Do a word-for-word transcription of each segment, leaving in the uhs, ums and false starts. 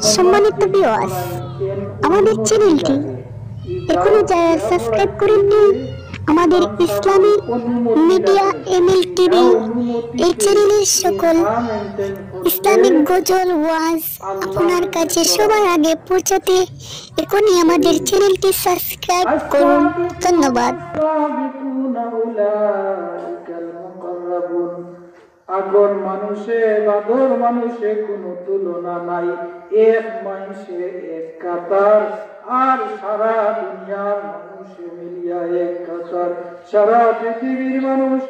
সম্মানিত ভিউয়ার্স, আমাদের চ্যানেলটি এখনো যারা সাবস্ক্রাইব করেননি, আমাদের ইসলামিক মিডিয়া এমএল টিভি এই চ্যানেলের সকল ইসলামিক গজল ওয়াজ আপনার কাছে সবার আগে পৌঁছাতে এখনই আমাদের চ্যানেলটি সাবস্ক্রাইব করুন। ধন্যবাদ। আগর মানুষে বাদর মানুষে কোনো তুলনা নাই। এক মাইনষে এক কাতার, আর সারা দুনিয়ার মানুষে মিলিয়া এক কাতার। সারা পৃথিবীর মানুষ,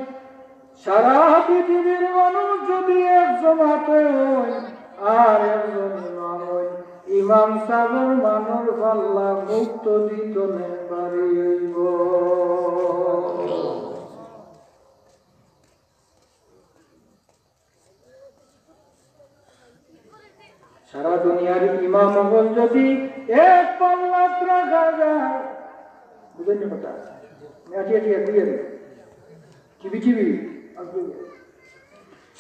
সারা পৃথিবীর মানুষ যদি এক জমাতে অইন, আর একজন ইমাম অইন, ইমাম সাবর মানর পাল্লা মুক্তাদি তনে ভারি অইবো। সারা দুনিয়ার ইমাম অকল যদি এক পাল্লাত রাখা যায়, বুঝইন নি কথা? আমি আটি আটি এগুইয়া দিই। টিভি টিভি,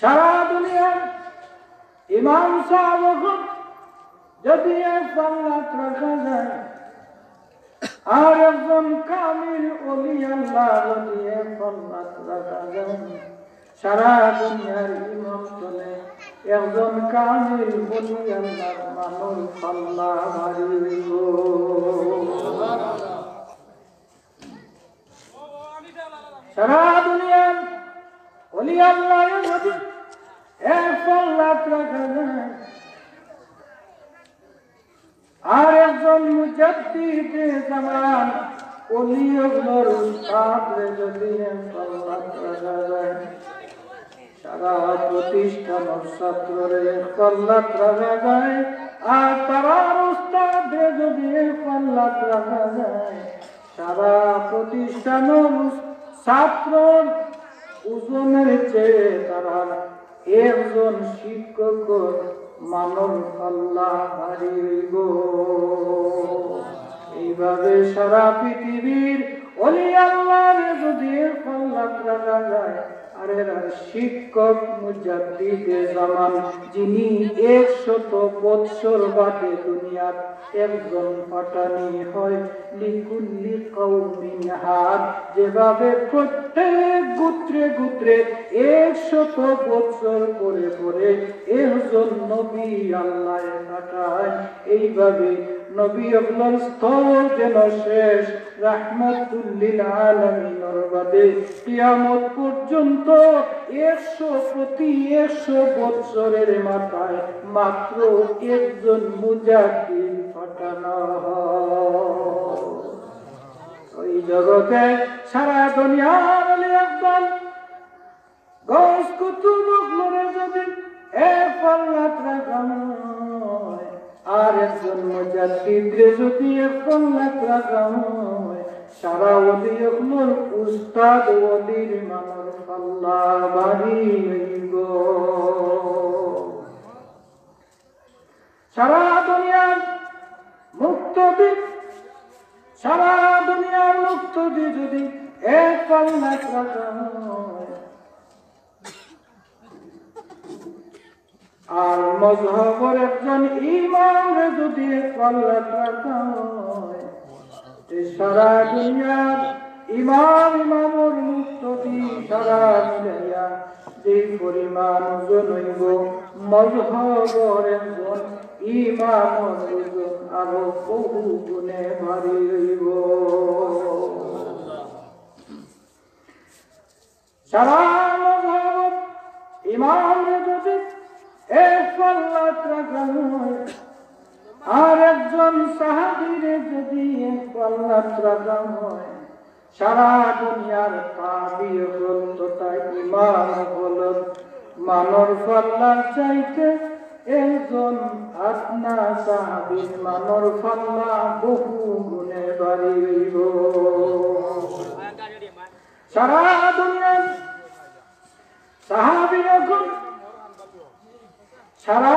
সারা দুনিয়ার ইমাম সাব অকল যদি এক পাল্লাত রাখা যায়, আর একজন কামিল ওলি আল্লাহ যদি এক পাল্লাত রাখা যায়, সারা দুনিয়ার ইমাম তনে একজন কামিল ওলি আল্লাহর মানর পাল্লা ভারি অইবো। সারা দুনিয়ার ওলি আল্লাহ যদি এক পাল্লাত রাখা যায়, আর একজন মুজাদ্দিদে জামান ওলি অকলর উস্তাদরে যদি এক পাল্লাত রাখা যায়, সারা প্রতিষ্ঠানর ছাত্ররে এক পাল্লাত রাখা যায়, আর তারার উস্তাদরে যদি এক পাল্লাত রাখা যায়, সারা প্রতিষ্ঠানর ছাত্রর ওজনের চেয়ে তারার একজন শিক্ষকর মানর পাল্লা ভারি অইবো। এইভাবে সারা পৃথিবীর ওলি আল্লাহরে যদি এক পাল্লাত রাখা যায়, আর এরার শিক্ষক মুজাদ্দিদে জামান, যিনি একশত বৎসর বাদে দুনিয়াত একজন পাঠানি হয়, লিকুল্লি কওমিন হাদ, যেভাবে প্রত্যেক গোত্রে গোত্রে একশত বৎসর পরে পরে একজন নবী আল্লাহ পাঠায়, এইভাবে নবী অকলর স্তর যেন শেষ রাহমাতুল লিল আলামিনর বাদে কিয়ামত পর্যন্ত একশো, প্রতি একশো বৎসরের মাথায় মাত্র একজন মুজাদ্দিদ পাঠানো হয়। ওই জগতে সারা দুনিয়ার ওলি আফজল গৌস কুতুব অকলরে যদি এক পাল্লাত রাখা হয়, আর একজন মুজাদ্দিদরে যদি এক পাল্লাত রাখা হয়, সারা ওলি অকলর উস্তাদ ওলির মানর পাল্লা ভারি অইবো। সারা দুনিয়ার মুক্তাদি, সারা দুনিয়ার মুক্তাদি যদি এক পাল্লাত রাখা হয়, আর মজহবর একজন ইমামরে যদি এক পাল্লাত রাখা হয়, তে সারা দুনিয়ার ইমাম, ইমামর মুক্তাদি সারা মিলাইয়া যে পরিমাণ ওজন অইবো, মজহবর একজন ইমামর ওজন আরো বহু গুণে ভারি অইবো। সারা মজহবর ইমামরে যদি এক পাল্লাত রাখা হয়, আর একজন সাহাবীরে যদি এক পাল্লাত রাখা হয়, সারা দুনিয়ার তাবি অকল তথা ইমাম অকলর মানর পাল্লার চাইতে একজন আদনা সাহাবীর মানর পাল্লা বহু গুণে ভারি অইবো। সারা দুনিয়ার সাহাবী অকল, সারা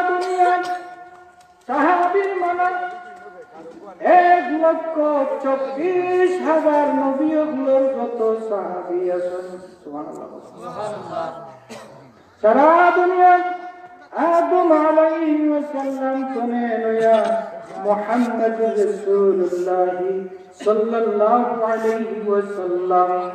দুনিয়ার সাহাবীর মানর এক লক্ষ চব্বিশ হাজার নবী অকলর যত সাহাবী আছইন, সুবহানাল্লাহ। সারা দুনিয়ার আদম আলাইহিস সালাম তনে লইয়া মুহাম্মদুর রাসূলুল্লাহ সাল্লাল্লাহু আলাইহি ওয়াসাল্লাম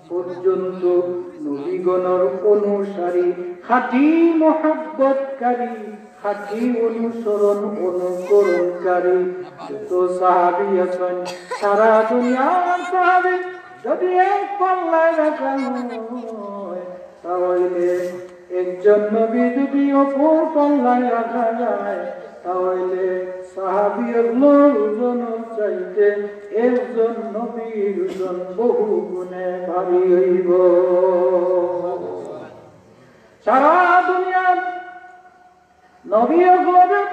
পর্যন্ত নবীগণর অনুসারী, খাঁটি মহব্বতকারী, খাঁটি অনুসরণ অনুকরণকারী যত সাহাবী আছইন, সারা দুনিয়ার সাহাবী যদি এক পাল্লায় রাখা হয়, তাহলে একজন নবী যদি অপর পাল্লায় রাখা যায়, তাহলে সাহাবী অকলর ওজনর চাইতে একজন নবীর ওজন বহু গুণে ভারী অইবো। সারা দুনিয়ার নবী অকলরে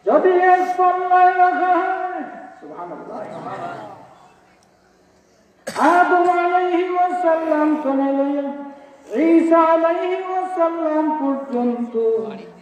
যদি এক পাল্লায় রাখা হয়, সুবহানাল্লাহ, আদম আলাইহিস সালাম তনে লইয়া ঈসা আলাইহিস সালাম পর্যন্ত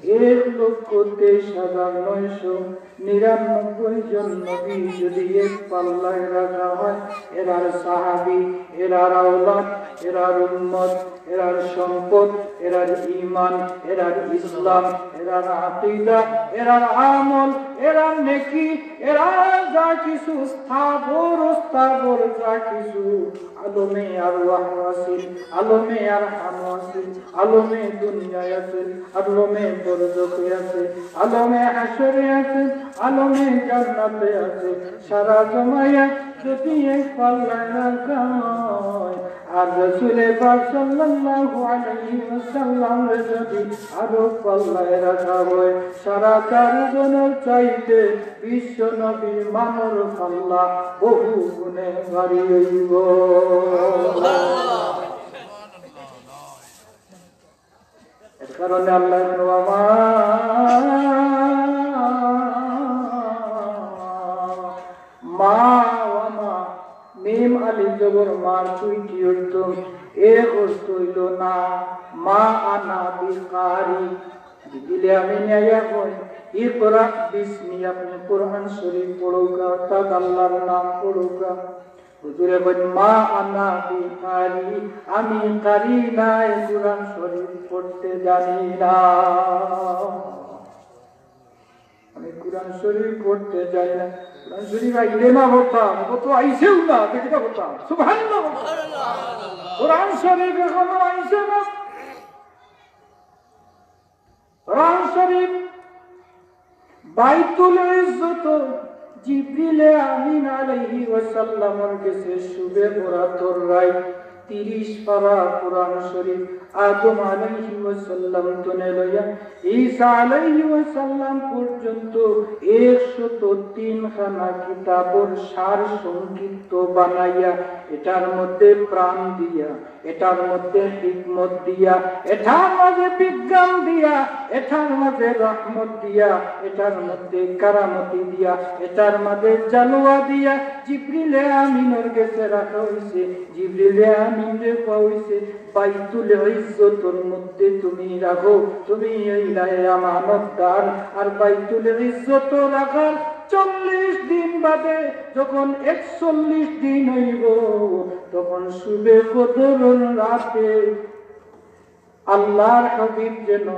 এক লক্ষ তেইশ হাজার নয়শো নিরানব্বই জন নবী যদি এক পাল্লায় রাখা হয়, এরার সাহাবী, এরার আওলাদ, এরার উম্মত, এরার সম্পদ, এরার ঈমান, এরার ইসলাম, এরার আকীদা, এরার আমল, এরার নেকি, এরার যা কিছু স্থাবর অস্থাবর যা কিছু আলমে আরওয়াহ আছিল, আলমে আরহাম আছিল, আলমে দুনিয়া আছিল, আলমে বরজখে আছে, আলমে হাশরে আছে, আলমে জান্নাতে আছে, সারা জমাইয়া যদি এক পাল্লায় রাখা হয়, আর রাসূলে পাক সাল্লাল্লাহু আলাইহি ওয়াসাল্লামরে যদি আরো পাল্লায় রাখা হয়, সারা চার জনের চাইতে বিশ্ব নবীর মানর পাল্লা বহু গুণে ভারী অইবো। এর কারণে আল্লাহ বলেন, "ওয়া মা, মা, ওয়া মা, মিম আলিফ জবর মার দুইটি অর্থ, এক অর্থ অইলো না, মা আনা বিকারি।" জিবরিলে আমিনে আইয়া কয়, "ইকরা বিসমি, আপনি কোরআন শরীফ পড়উক্কা, অর্থাৎ আল্লাহর নাম পড়উক্কা।" হুজুরে কইন, "মা আনা বিকারি, আমি কারি নায়, কোরআন শরীফ পড়তে জানি না, আমি কোরআন শরীফ পড়তে জানি না।" কোরআন শরীফ আইলে না পড়তাম, ও তো আইছেও না, দেখি না পড়তাম। সুবহানাল্লাহ। কোরআন শরীফ এখনো আইছে না। কোরআন শরীফ বাইতুল ইজ্জত জিবরিলে আমিন আলাইহি ওয়াসাল্লামর গেছে শুবে বরাতর রাইত তিরিশ পারা কোরআন শরীফ আদম আলাইহি ওয়াসাল্লাম তনে লইয়া ঈসা আলাইহি ওয়াসাল্লাম পর্যন্ত একশত তিন খানা কিতাবর সার সংক্ষিপ্ত বানাইয়া এটার মধ্যে প্রাণ দিয়া, এটার মধ্যে হিকমত দিয়া, এটার মাঝে বিজ্ঞান দিয়া, এটার মাঝে রহমত দিয়া, এটার মধ্যে কারামতি দিয়া, এটার মাঝে জালওয়া দিয়া জিবরিলে আমিনর গেছে রাখা অইছে। জিবরিলে আমিনরে কওয়া অইছে, "বাইতুল ইজ্জতর মধ্যে তুমি রাখো, তুমি অইলায় আমানতদার।" আর বাইতুল ইজ্জত রাখার চল্লিশ দিন বাদে যখন একচল্লিশ দিন অইবো, তখন শুবে কদরর রাতে আল্লাহর হাবিব যেন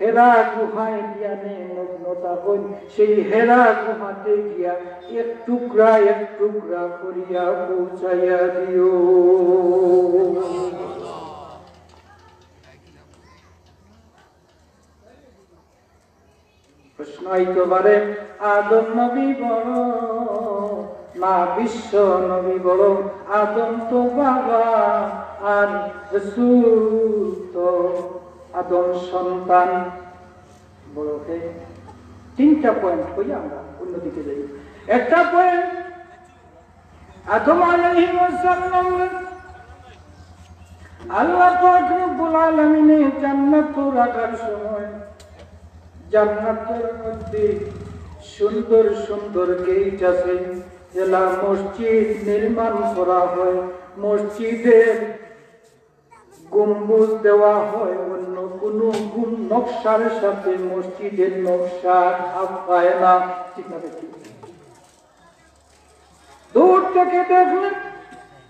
হেরা গুহায় ধ্যানে মগ্ন থাকইন, সেই হেরা গুহাতে গিয়া এক টুকরা এক টুকরা করিয়া পৌঁছাইয়া দিও। প্রশ্ন আইতে পারে, আদম নবী বড় না বিশ্ব নবী বড়? আদম তো বাবা আর রসুল তো আদম সন্তান। বড় কে? তিনটা পয়েন্ট কইয়া আমরা অন্যদিকে যাই। একটা পয়েন্ট, আদম আলাইহিস সালাম আল্লাহ পাক রব্বুল আলামিনে জান্নাত রাখার সময় জান্নাতের মধ্যে সুন্দর সুন্দর গেট আছে, যেলা মসজিদ নির্মাণ করা হয়, মসজিদের গম্বুজ দেওয়া হয়, অন্য কোনো গুম নকশার সাথে মসজিদের নকশা খাপ খায় না। ঠিক না বেঠিক? দূর থেকে দেখলে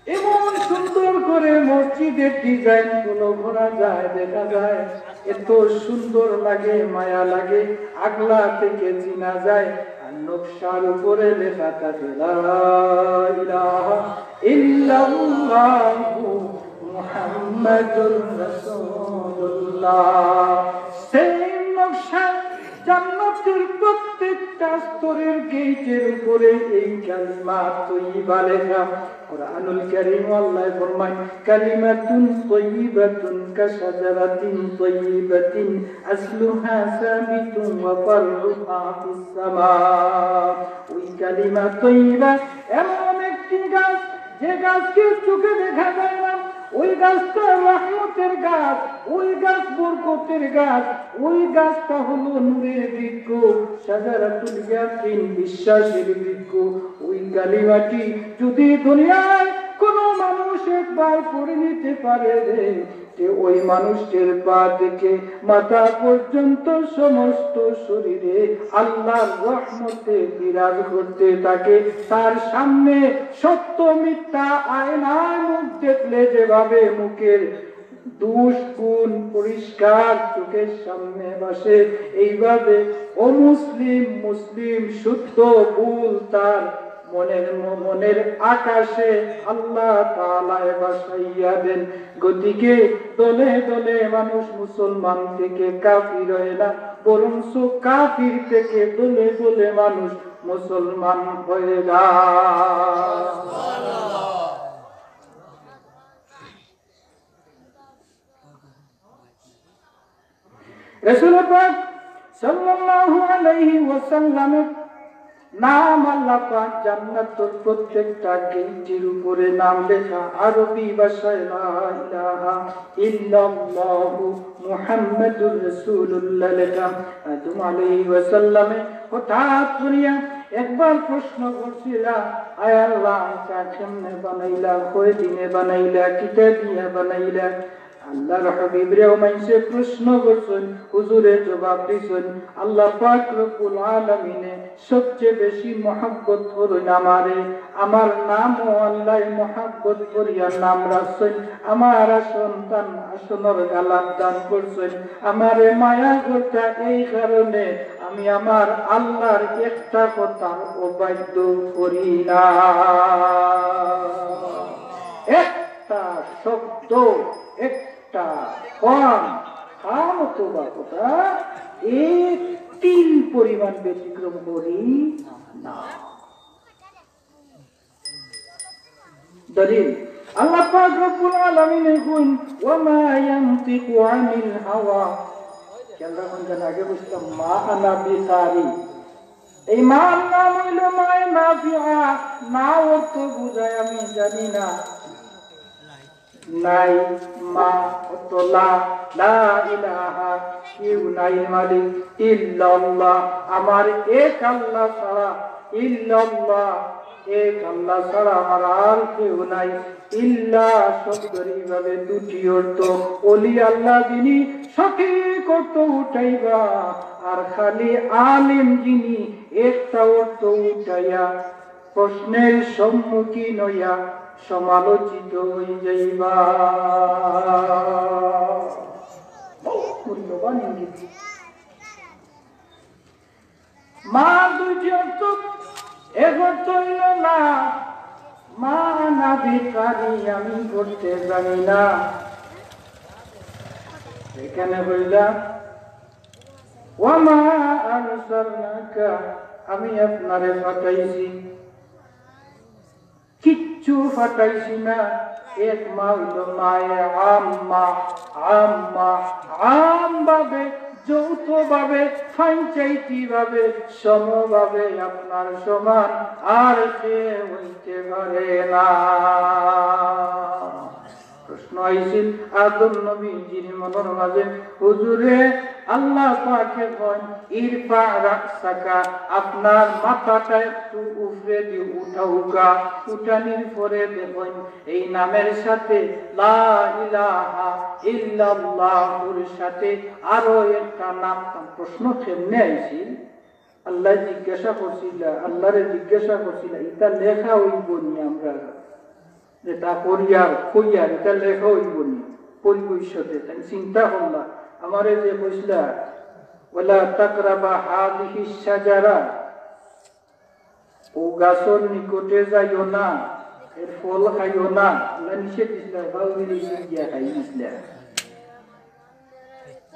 এমন সুন্দর করে মসজিদের ডিজাইন গুলো করা যায়, দেখা যায় এত সুন্দর লাগে, মায়া লাগে, আগলা থেকে চিনা যায়। আর নকশার উপরে লেখা থাকে, "লা ইলাহা ইল্লাল্লাহু মুহাম্মাদুর রাসূলুল্লাহ।" সেম নকশা, জান্নাতের প্রত্যেকটা স্তরের গেইটের উপরে এই কালিমা তৈয়বা লেখা। কোরআনুল কারীম আল্লাহ ফরমায়, "কালিমাতুন তাইয়িবাতুন কাশাজারাতিন তাইয়িবাতিন আসলুহা সাবিতুন ওয়া ফারউহা ফিস সামা।" ওই কালিমা তৈয়বা এমন একটি গাছ, যে গাছকে চোখে দেখা যায় না, ওই গাছটা রহমতের গাছ, ওই গাছ বরকতের গাছ, ওই গাছটা হলো নূরের বৃক্ষ, শাজারাতুল ইয়াকিন, বিশ্বাসের বৃক্ষ। ওই কালিমাটি যদি দুনিয়ায় কোনো মানুষ একবার পড়ে নিতে পারে রে, যে ওই মানুষটির পা থেকে মাথা পর্যন্ত সমস্ত শরীরে আল্লাহর রহমতে বিরাজ করতে থাকে। তার সামনে সত্য মিথ্যা আয়নায় মুখ দেখলে যেভাবে মুখের দোষ গুণ পরিষ্কার চোখের সামনে ভাসে, এইভাবে অমুসলিম মুসলিম, শুদ্ধ ভুল তার মনের ম-, মনের আকাশে আল্লাহ তাআলায় ভাসাইয়া দেন। গতিকে দলে দলে মানুষ মুসলমান থেকে কাফির হয় না, বরঞ্চ কাফির থেকে দলে দলে মানুষ মুসলমান হয়ে যায়। রাসূল পাক সাল্লাল্লাহু আলাইহি ওয়াসাল্লামের নাম আল্লাহ পাক জান্নাতের প্রত্যেকটা গেইটের উপরে নাম লেখা, আরবি ভাষায় লা ইলাহা ইল্লাল্লাহু মুহাম্মাদুর রাসূলুল্লাহ লেখা। আদম আলাইহিস সালামে হঠাৎ করিয়া একবার প্রশ্ন করছিলা, "আয় আল্লাহ, ইটা কেমনে বানাইলা? কয় দিনে বানাইলা? কিতা দিয়া বানাইলা?" আল্লাহর হাবিবরেও মানষে প্রশ্ন করছইন, হুজুরে জবাব দিছইন, "আল্লাহ পাক রব্বুল আলামিনে সবচেয়ে বেশি মহব্বত করইন আমারে, আমার নামও আল্লাহ মহব্বত করিয়া নাম রাখছইন, আমার আসন তান আসনর গালাত দান করছইন, আমারে মায়া করতা, এই কারণে আমি আমার আল্লাহর একটা কথার অবাধ্য করি না।" একটা শব্দ, একটা কাম, কাম অথবা কথা, এক তিল পরিমাণ ব্যতিক্রম করি না। দলিল, আল্লাহ পাক রব্বুল আলামিনে কইন, "ওয়া মা ইয়ানতিকু আনিল হাওয়া।" খেয়াল রাখুন, যেন আগে বুঝতাম, "মা আনা বিকারি।" এই মার নাম হইল মায়ে নাফিয়া, না অর্থ বুঝায় আমি জানি না। নাই, মা অর্থ লা, লা ইলাহা, কেউ নাই মালিক, ইল্লাল্লাহ, আমার এক আল্লাহ ছাড়া, ইল্লাল্লাহ, এক আল্লাহ ছাড়া আমার আর কেউ নাই। ইল্লা শব্দর এইভাবে দুটি অর্থ, অলি আল্লাহ যিনি সঠিক অর্থ উঠাইবা, আর খালি আলিম যিনি একটা অর্থ উঠাইয়া প্রশ্নের সম্মুখীন হইয়া সমালোচিত হয়ে যাইবা। বহুত মূল্যবান ইঙ্গিত। মার দুইটি অর্থ, এক অর্থ হইল না, মা আনা বিকারি, আমি করতে জানি না। এখানে হইলা, "ওয়া মা আরসালনাকা, আমি আপনারে পাঠাইছি।" কিচ্ছু পাঠাইছি না। এক মা হইল মায়ে আম্মা, আম্মা, আম ভাবে, যৌথ ভাবে, পঞ্চায়েতি ভাবে, সমভাবে আপনার সমান আর কে হইতে পারে না। প্রশ্ন আইছিল আদম নবীজির মনর মাঝে, "হুজুরে, আল্লাহ পাকে কইন, 'ইরফা রাসাকা, আপনার মাথাটা একটু উপরে দি উঠাউকা।' উঠানির পরে দেখইন, এই নামের সাথে লা ইলাহা ইল্লাল্লাহুর সাথে আরো একটা নাম।" প্রশ্ন কেমনে আইছিল? আল্লাহ জিজ্ঞাসা করছিলা, আল্লাহরে জিজ্ঞাসা করছিলা, "ইটা লেখা অইবো নি আমরা?" যেটা করিয়ার, কইয়ার, এটা লেখা অইবো নি। পরিভবিষ্যতে তাইন চিন্তা করলা, আমারে যে কইছলা, "ওয়ালা তাকরাবা হাযিহিশ শাজারা", অউ গাছর নিকটে যাইও না, এর ফল খাইও না, আল্লায় নিষেধ দিছলা, বাউরিরে গিয়া খাই দিছলা।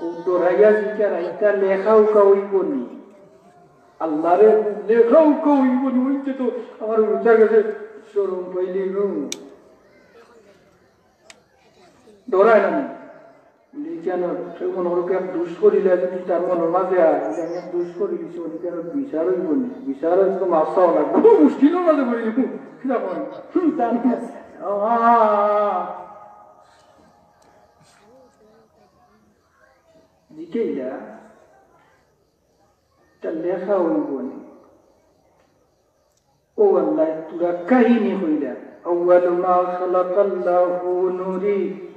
অউ ডরাইয়া জিকার, "ইটা লেখা উকা অইবো নি?" আল্লারে লেখা উকা অইবো নি, অইতে তো আমার উচার গেছে শরম পাইলে গো। ডরায় না নি? বলি, "কেন? কেউ মনে করুক এক দুষ করিলে যদি তার মনের মাঝে আর যে আমি এক দুষ করি দিছি, বলি, কেন বিচার অইবো নি? বিচার অইবো তো মাফ চাওয়া লাগবো।" মুশকিলর মাঝে পড়ি যাইবো। কিতা কয়? হুম, জানি না। আ, আ, আ, আ। জিকাইলা, ইটা লেখা অইবো নি? ও আল্লাহ, তুরা কাহিনী কইলা, "আউয়ালু মা খালাকাল্লাহু নূরি।"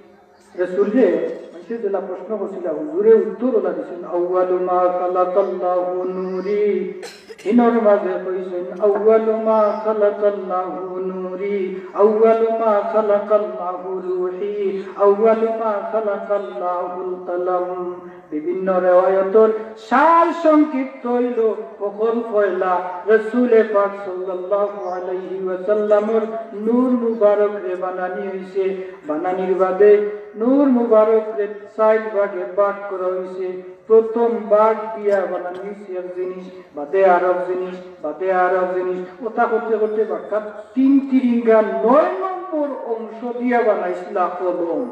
রাসূলরে মানষে যেলা প্রশ্ন করছিলা, হুজুরে উত্তর ওলা দিছইন, "আউয়ালু মা খালাকাল্লাহু নূরি।" হিনর মাঝে কইছইন, "আউয়ালু মা খালাকাল্লাহু নূরি, আউয়ালু মা খালাকাল্লাহু রূহি, আউয়ালু মা খালাকাল্লাহুল কলম।" বিভিন্ন রেওয়ায়তর সার সংক্ষিপ্ত অইলো, অখন পয়লা রসুলে পাক সাল্লাল্লাহু আলাইহি ওয়াসাল্লামর নূর মুবারকরে বানানি অইছে। বানানির বাদে নূর মুবারকরে চাইর ভাগে ভাগ করা অইছে। প্রথম ভাগ দিয়া বানানি অইছে এক জিনিস, বাদে আরক জিনিস, বাদে আরক জিনিস, ওটা করতে করতে বাক্কা তিন তিরিঙ্গা নয় নম্বর অংশ দিয়া বানাইছিলা কলম।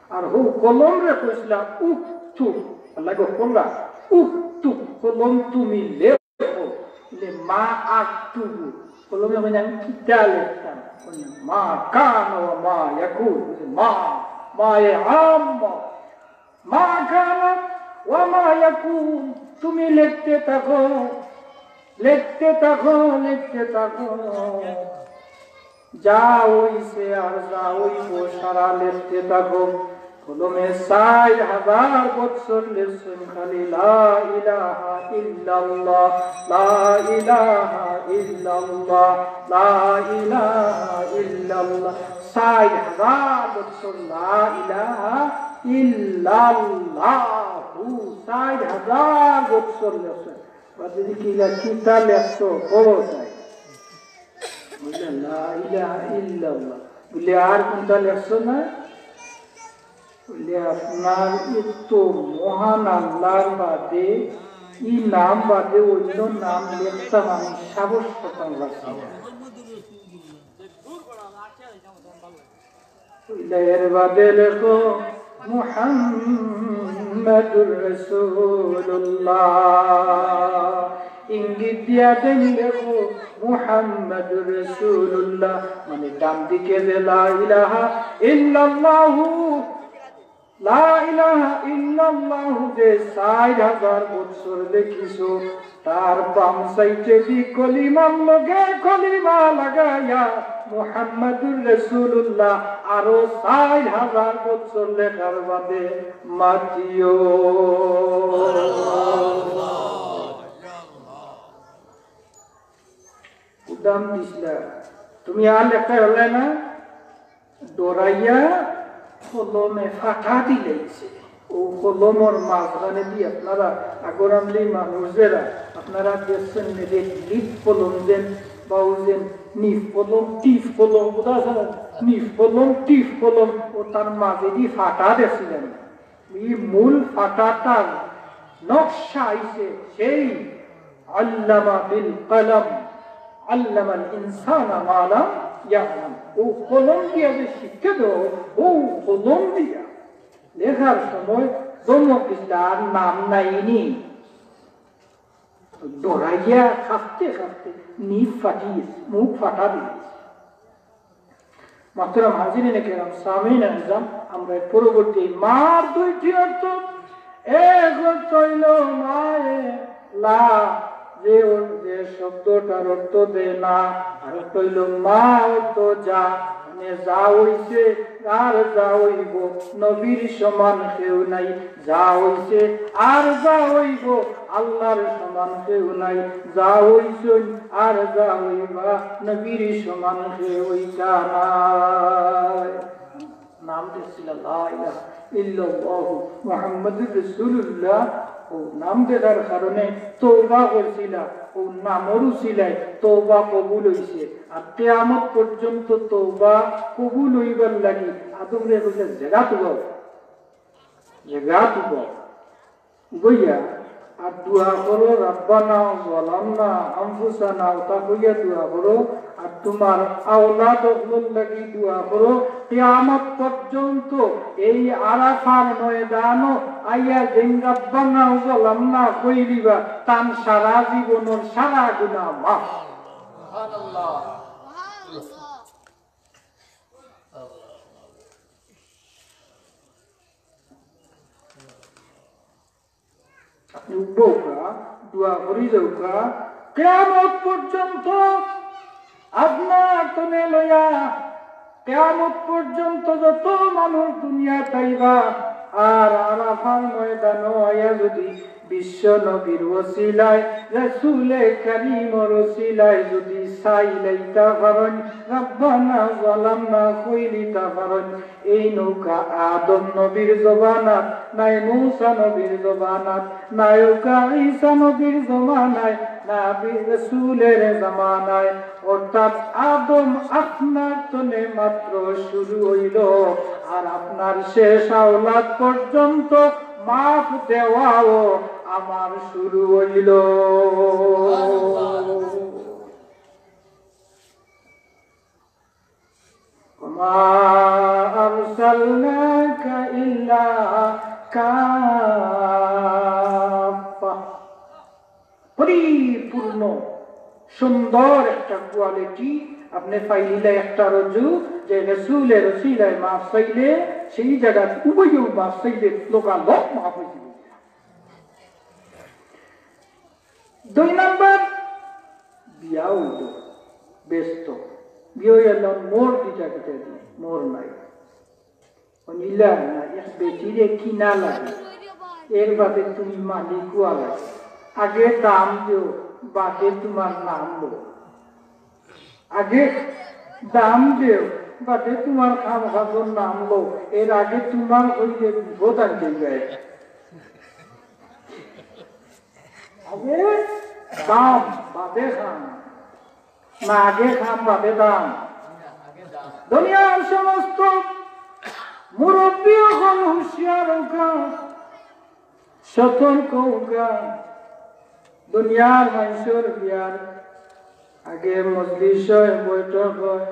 আর হউ কলমরে কইছিলা, "উক্তুব।" আল্লায় গো কইলা, "উক্তুব, কলম তুমি লেখো।" বলে, "মা আক্তুবু।" কলমে কইন, "আমি কিতা লেখতাম?" কইন, "মা কানা ওয়া মা ইয়াকুন।" বলে, "মা, মা এ আম্মা।" "মা কানা ওয়া মা ইয়াকুন।" তুমি লেখতে থাকো, লেখতে থাকো, লেখতে থাকো। যা অইছে আর যা অইবো সারা লেখতে থাকো। কলমে চাইর হাজার বছর লেখছইন খালি লা ইলাহা ইল্লাল্লাহ, লা ইলাহা ইল্লাল্লাহ, লা ইলাহা ইল্লাল্লাহ। চাইর হাজার বছর লা ইলাহা ইল্লাল্লাহু, চাইর হাজার বছর লেখছইন। বাদে জিকাইলা, "কিতা লেখছো? কও চাই।" বলে, "লা ইলাহা ইল্লাল্লাহ।" বলে, "আর কুনটা লেখছো না?" বলে, "আপনার এত মহান আল্লাহর বাদে, ই নাম বাদে অইন্য নাম লেখতাম আমি সাহস করতাম পারছি না।" এর বাদে লেখো মুহাম্মাদুর রাসূলুল্লাহ। ইঙ্গিত দিয়া দেন লেখো মুহাম্মাদুর রাসূলুল্লাহ। মানে ডান দিকে যে লা ইলাহা ইল্লাল্লাহু, লা ইলাহা ইল্লাল্লাহু যে চাইর হাজার বছর লেখছো, তার বাম সাইডে দি কলিমার লগে কলিমা লাগাইয়া মুহাম্মাদুর রাসূলুল্লাহ আরো চাইর হাজার বছর লেখার বাদে মাতিও। উদাম দিছলা, তুমি আর লেখতে পারলে না, ডরাইয়া কলমে ফাটা দিলাইছে। ও কলমর মাঝখানে দি আপনারা আগর আমলি মানুষ যেরা, আপনারা দেখছেন নি যে লিফ কলম যেন, বা ও যেন নিফ কলম, টিফ কলম, বুঝা আছে না? নিফ কলম, টিফ কলম, ও তার মাঝে দি ফাটা দেখছিলেন। ই মূল ফাটাটার নকশা আইছে সেই আল্লামা বিল কলম, আল্লামাল ইনসানা মা লাম ইয়ালাম। ও কলম দিয়া যে শিক্ষা দেও, ও কলম দিয়া লেখার সময় ধমক দিছলা, আর নাম নাইনি। ডরাইয়া কাঁপতে কাঁপতে নিফ ফাটিয়েছে, মুখ ফাটা দিয়েছে। মোহতারাম হাজিরিনে কেরাম, সামিইন আজম, আমরা পরবর্তী মার দুইটি অর্থ, এক অর্থ হইল মায়ে লা, যে অর-, যে শব্দটার অর্থ দেয় না, আর অর্থ হইল মা অর্থ যা, মানে যা অইছে আর যা অইবো, নবীর সমান কেউ নাই। যা অইছে আর যা অইবো, আল্লাহর সমান কেউ নাই। যা অইছইন আর যা অইবা, নবীর সমান কেউ অইতা নায়। নাম দিছিলা লা ইলাহা ইল্লাল্লাহু মুহাম্মাদুর রাসূলুল্লাহ। অউ নাম দেওয়ার কারণে তওবা করছিলা, অউ নামর উছিলায় তওবা কবুল অইছে। আর কিয়ামত পর্যন্ত তওবা কবুল অইবার লাগি আদমরে কইলা, "জাগাত উবাও, জাগাত উবাও।" উবাইয়া আর দোয়া করো, "রাব্বানা যালামনা আনফুসানা", অতা কইয়া দোয়া করো। আর তুমার আওলাদ অকলর লাগি দোয়া করো। কিয়ামত পর্যন্ত এই আরাফার ময়দানো আইয়া যেইন "রাব্বানা যালামনা" কইলিবা, তান সারা জীবনর সারা গুনাহ মাফ। সুবহানাল্লাহ। আপনে উঠউক্কা, দোয়া করি যাউক্কা, কিয়ামত পর্যন্ত আপনার তনে লইয়া, কিয়ামত পর্যন্ত যত মানুষ দুনিয়াত আইবা, আর আরাফার ময়দানো আইয়া যুদি বিশ্ব নবীর ওসিলায়, রাসূলে কারীমর ওসিলায় যুদি চাইলাইতা পারইন, "রাব্বানা যালামনা" কইলিতা পারইন, এইন অউক্কা আদম নবীর জমানাত, নায় মুসা নবীর জমানাত, নায় অউক্কা ঈসা নবীর জমানায়, না বি-, রাসূলের জমানায়, অর্থাৎ আদম আপনার তনে মাত্র শুরু অইলো, আর আপনার শেষ আওলাদ পর্যন্ত মাফ দেওয়াও আমার শুরু অইলো। وما أرسلناك إلا كافة। পরিপূর্ণ সুন্দর একটা কোয়ালিটি আপনে পাইলিলা, একটা রুজু, যে রাসূলের ওসিলায় মাফ চাইলে, সেই জাগাত উবাইয়াউ মাফ চাইলে লগালগ মাফ অইযিবো। দুই নাম্বার, বিয়া অইলো, বেহেস্তো। বিয়া অইলো, মোহর দিতা কিতা দি, মোহর নাই। অইলা না, এক বেটিরে কিনা লাগে, এর বাদে তুমি মালিক অওয়া লাগে। আগে দাম দেও, বাদে তুমার নাম লও। আগে দাম দেও, বাদে তুমার কাম কাজর নাম লও, এর আগে তুমার অইলে বিপদ আনতে যায়। আগে দাম, বাদে কাম। না, আগে কাম, বাদে দাম। দুনিয়ার সমস্ত মুরব্বি অকল হুঁশিয়ার অউক্কা, সতর্ক অউক্কা। দুনিয়ার মানষর বিয়ার আগে মজলিস অয়, বৈঠক অয়,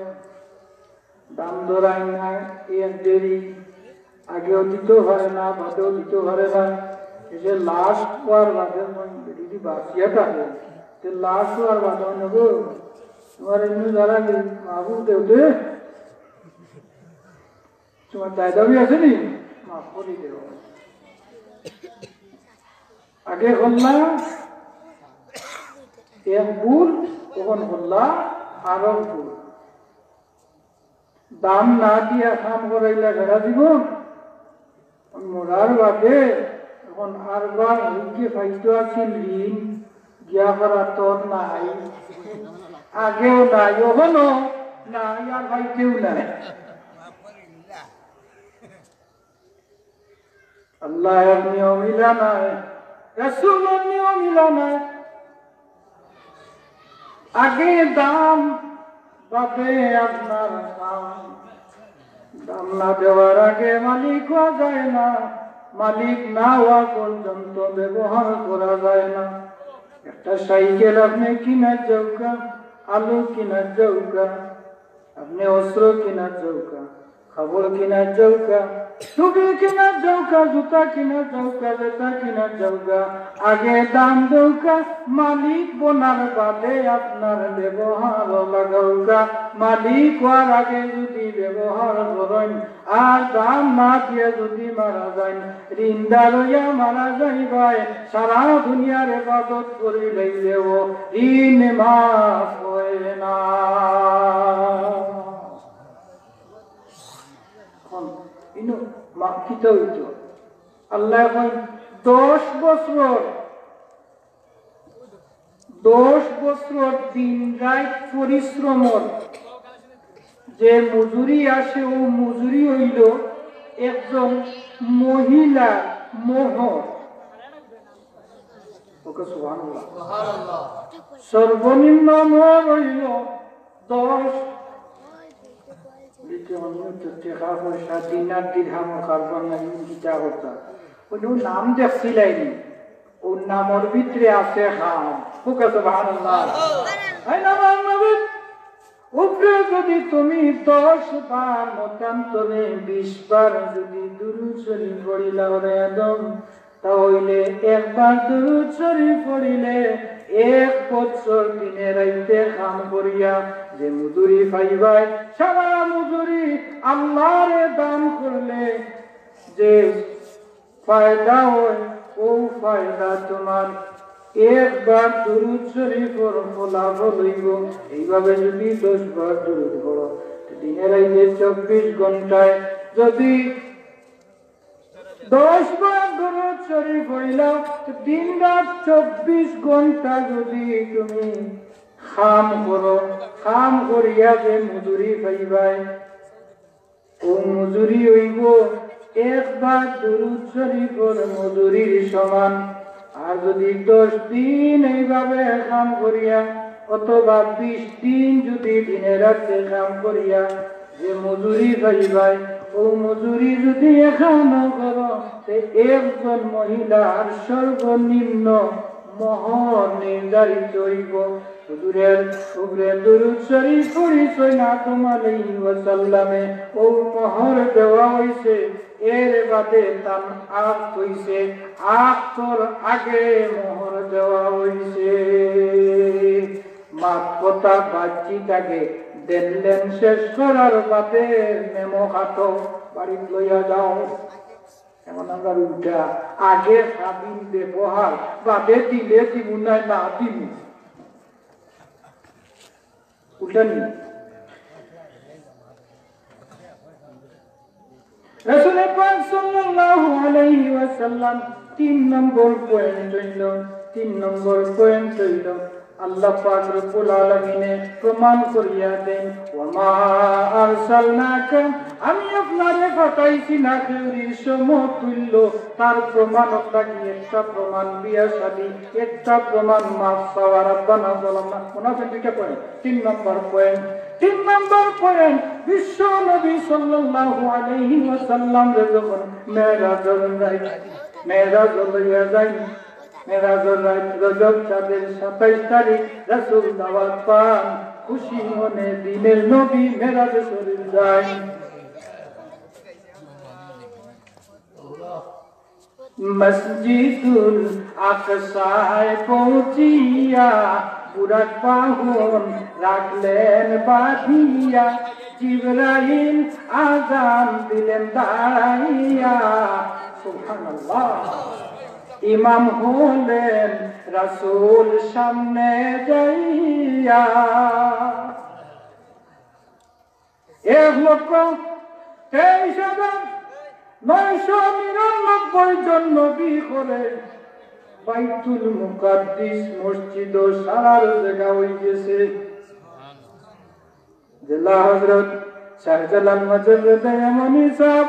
দাম ধরাই না, এর দেরি, আগেও দিতো পারে না, বাদেও দিতো পারে না। এই যে লাস্ট অওয়ার বাদে মন যদি বাঁচিয়া থাকে, তে লাস্ট অওয়ার বাদে মনে করো, তুমার এমনি যারা মাহফিল দেও দে, তুমার দায় দাবি আছে নি? মাফ করি দেও। আগে করলা এক ভুল, অখন করলা আরো ভুল। দাম না দিয়া কাম করাইলা সারা জীবন, মরার বাদে অখন আরবার হইকে পাইতো আছিল ঋণ, গিয়া করা তোর নাই, আগেও নাই, অখনো নাই, আর পাইতেও নাই। আল্লাহর নিয়ম ইলা নায়, রাসূলর নিয়ম ইলা নায়। আগে দাম, বাদে আপনার কাম। দাম না দেওয়ার আগে মালিক অওয়া যায় না, মালিক না অওয়া পর্যন্ত ব্যবহার করা যায় না। একটা সাইকেল আপনে কিনাত যাউক্কা, আলু কিনাত যাউক্কা, আপনে অস্ত্র কিনাত যাউক্কা, কাপড় কিনাত যাউক্কা, টুপি কিনাত যাউক্কা, জুতা কিনাত যাউক্কা, যেতা কিনাত যাউক্কা, আগে দাম দেউক্কা, মালিক বনার বাদে আপনার ব্যবহারো লাগাউক্কা। মালিক অওয়ার আগে যুদি ব্যবহার করইন, আর দাম না দিয়া যুদি মারা যাইন, ঋণদার অইয়া মারা যাইবায়, সারা দুনিয়ার ইবাদত করিলাইলেও ঋণ মাফ অয় না। কিতা অইতো? আল্লায় কইন, দশ বছর, দশ বছর দিন রাইত পরিশ্রমর যে মজুরি আসে, অউ মজুরি অইলো একজন মহিলার মোহর। ওকে সুবহানাল্লাহ। সর্বনিম্ন মোহর অইলো দশ। টেকা পয়সা, দিনার দিরহামর কারবার নাই, কিতা কথা। অউ নাম দেখছিলাইনি, অউ নামর ভিতরে আছে কাম। ওকে সুবহানাল্লাহ। এই নাম আল্লাহ। উপরে যদি তুমি দশ বার, মতান্তরে বিশ বার যদি দুরূদ শরীফ পড়িলাও রে আদম, তা অইলে একবার দুরূদ শরীফ পড়িলে এক বছর দিনে রাইতে কাম করিয়া যে মজুরি পাইবায়, সারা মজুরি আল্লারে দান করলে যে ফায়দা অয়, অউ ফায়দা তুমার একবার দুরূদ শরীফর ফলাফল অইবো। এইভাবে যদি দশ বার দুরূদ পড়ো, দিনে রাইতে চব্বিশ ঘন্টায় যদি দশ বার দুরূদ শরীফ পড়িলাও, দিন রাইত চব্বিশ ঘন্টা যদি তুমি কাম করো, কাম করিয়া যে মজুরি পাইবায়, অউ মজুরি অইবো একবার দুরূদ শরীফর মজুরির সমান। আর যদি দশ দিন এইভাবে কাম করিয়া অথবা বিশ দিন যদি দিনে রাতে কাম করিয়া যে মজুরি পাইবায়, অউ মজুরি যদি এখানো করো, তে একজন মহিলার সর্বনিম্ন মোহর নির্ধারিত অইবো। হুজুরের উপরে দুরূদ শরীফ পড়ছইন আদম আলাইহিস সালামে, অউ মোহর দেওয়া অইছে। এর বাদে তান আখত অইছে, আখতর আগে মোহর দেওয়া অইছে। মাত কথা বাতচিত আগে, দেনলেন শেষ করার বাদে মেমো খাটো বাড়িত লইয়া যাও। এখন আমরা উল্টা, আগে স্বাধীন ব্যবহার, বাদে দিলে দিমু, নায় না দিমু। উল্টা নি? রাসূলে পাক সাল্লাল্লাহু আলাইহি ওয়াসাল্লাম তিন নম্বর পয়েন্ট অইলো, তিন নম্বর পয়েন্ট অইলো, আল্লাহ পাক রব্বুল আলামিনে প্রমাণ করিয়া দেন, "ওয়া মা আরসালনাকা", আমি আপনারে পাঠাইছি না কেউরির সমতুল্য। তার প্রমাণ অইলো কি? একটা প্রমাণ বিয়া শাদী, একটা প্রমাণ মাফ চাওয়ার, রব্বানা যালামনা। মনে আছে দুইটা পয়েন্ট? তিন নম্বর পয়েন্ট, তিন নম্বর পয়েন্ট, বিশ্ব নবী সাল্লাল্লাহু আলাইহি ওয়াসাল্লামরে যখন মেরাজর রাইত, মেরাজ লইয়া যাইন, মেরাজর রাইত রজব চাঁদের সাতাইশ তারিখ রাসূল দাওয়াত পান, খুশি মনে দিনের নবী মেরাজ শরীফ যাইন। মসজিদুল আকসায় পৌঁছিয়া বুরাক বাহন রাখলেন বাঁধিয়া, জিবরাইল আজান দিলেন দাঁড়াইয়া। সুবহানাল্লাহ। ইমাম হলেন রাসূল সামনে যাইয়া। এক লক্ষ তেইশ হাজার নয়শো নিরানব্বই জন নবী করে বাইতুল মুকাদ্দিস মসজিদ ও সারার জাগা অইগেছে। জেলা হযরত শাহজালাল মুজাররদে ইয়ামানি সাহেব,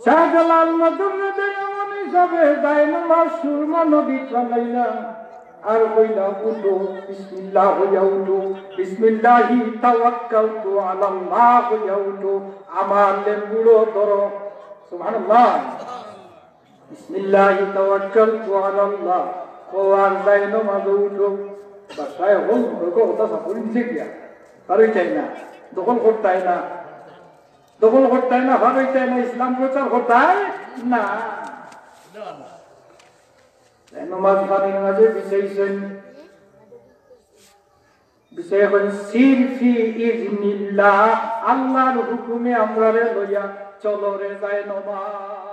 শাহজালাল মুজাররদে ইয়ামানি সাহেবে দায় নামাজ সুরমা নবী চালাইলা। আর কইলা, "উঠো, বিসমিল্লাহ কইয়া উঠো, বিসমিল্লাহি তাওয়াক্কালতু আলাল্লাহ কইয়া উঠো, আমার লেম্বুড়ো ধরো।" সুবহানাল্লাহ। "বিসমিল্লাহি তাওয়াক্কালতু আলাল্লাহ।" কও আর দায় নামাজো উঠো। বাসায় হল মুখে কথা সাপুরি দিছে গিয়া। আর ওই চাই না, দখল করতায় না। দখল করতায় না, ভালোইতায় না, ইসলাম প্রচার করতায় না। নমাজ পানির মাঝে বিছাইছইন, বিছাই এখন সির ফি ইজনিল্লাহ, আল্লাহর হুকুমে আমরারে লইয়া চলো রে যায় নমাজ।